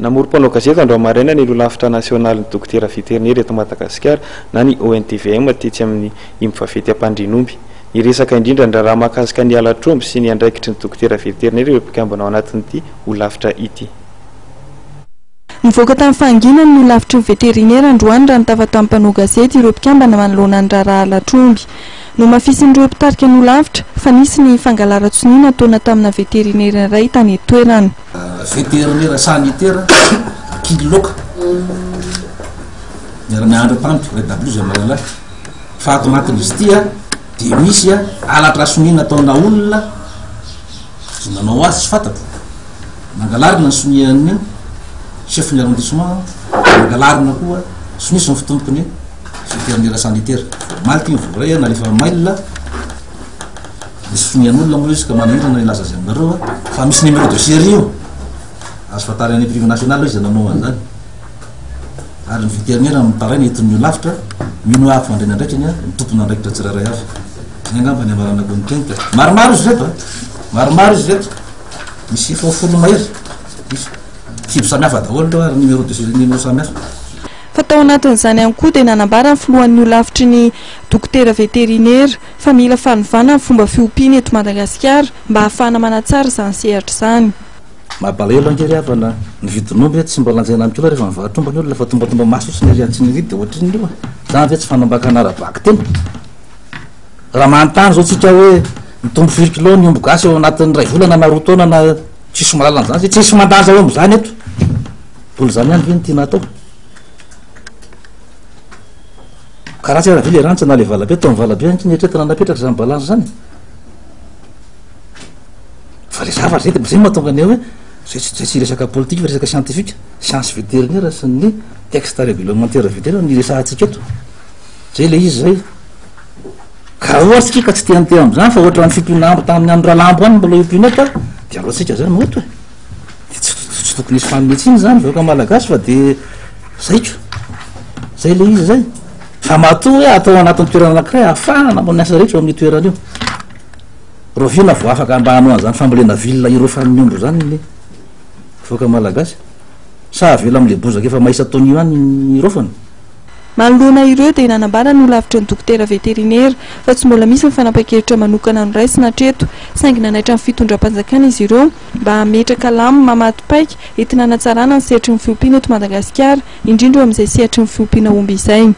Namory mpanao gazety androany maraina ny Holafitra nasionalin'ny dokotera veterinera eto Madagasikara na ny ONTVM tetsy amin'ny Imvaventy Ampandrianomby. Niresaka indrindra ny raharaha mahakasika ny halatr'omby sy ny andraikitry ny dokotera veterinera ireo mpikambana ao anatin'ity holafitra ity. Nivoaka tamin'ny fahanginany ny holafitry ny veterinera androany raha nitafa tamin'ny mpanao gazety ireo mpikambana manoloana ny raharaha halatr'omby. Nohamafisin'ireo mpitarika ny holafitra fa nisy ny fangalaran-tsonia nataona tamina veterinera iray tany an-toerana. Veterinera sanitaire Ankililoaka niara-niandry tamiko ray dabilio zay mahalala ahy fa ato anatin'izy ity a dia misy a halatra sonia nataona olona izay nanao azy tsy fantatro nangalarina ny sonian'ny chef ny arrondissement nangalarina koa sonia sy ny fitomboky ny veterinera sanitaire omaly ity ny voaray a nalefa mail Misy sonian'olona moa izy ka manahirana hilaza azy aminareo a, fa misy numéro de série io, azo fantarina any privé national hoe iza nanao an'izany. Ary ny vétérinaire no mitaraina entin'ny holafitra, mino aho fa handray ny andraikiny ny tompon'andraikitra tsirairay avy. Izay angamba ny hamaranako ny teniko e. Maromaro izy ireto a, maromaro izy ireto, misy efa ho folo mahery, misy kibo samihafa daholo ireo ary numéro de série, numéro samihafa. Fa tao anatin'izany ihany koa dia nanambara ny filohan'ny holafitry ny dokotera veterinera fa mila fanovana ny fomba fiompiana eto Madagasikara mba hahafahana manatsara izany sehatra izany. Mampalahelo ange ry havana, ny vidin'omby tsy mba lanjaina amiko rehefa mivarotra omby ny olona fa tombatomba maso fotsiny ery atsy ery dia ohatrinona io e? Zany ve tsy fanambakana ara-bakiteny? Raha manontany zao tsika hoe mitombo firy kilao ny omby gasy ao anatin'ny iray volana na roa taona na tsisy mahalala an'izany zay, tsisy mandanja omby zany eto. Mbola izany ihany ve no tiana atao? Ka ratsy ara ve le rantsana le valabe tao amin'ny valabe ange nieritreretina napetraka izany balance izany? Fa le zavatra zay de zay mahatonga ny hoe zay tsy zay tsy resaka politique fa resaka scientifique, science vétérinaire sy ny texte réglementaire vétérinaire no iresahantsika eto. Zay le izy zay. Ka raha ohatra tsika ka tsy te handeha amin'izany fa ohatran'ny fiompiana ambo tamin'ny andro Ralambo any mbola iompiana eto de aleo tsika zany moto e. Dia tsy tokony hisy fanome tsiny izany vahoaka malagasy fa dia zay ko, zay le izy zay. Fa matoa hoe atao anatin'ny toerana anankiray ahafahana manao ny asa rehetra eo amin'io toerana io. Rahoviana vao afaka mba hanao an'izany fambolena vilona ireo fanome omby izany ny vahoaka malagasy? Sa avela amin'ilay bozaka efa mahisa taona io ihany ny raofana? Manoloana ireo dia nanambara ny holafitry ny dokotera veterinera fa tsy mbola misy ny fanapahan-kevitra manokana noraisina hatreto saingy nanaitra ny fitondram-panjakana izy ireo mba hametraka lamina maty paika entina hanatsarana ny sehatry ny fiompiana eto Madagasikara indrindra eo amin'izay sehatry ny fiompiana omby izay.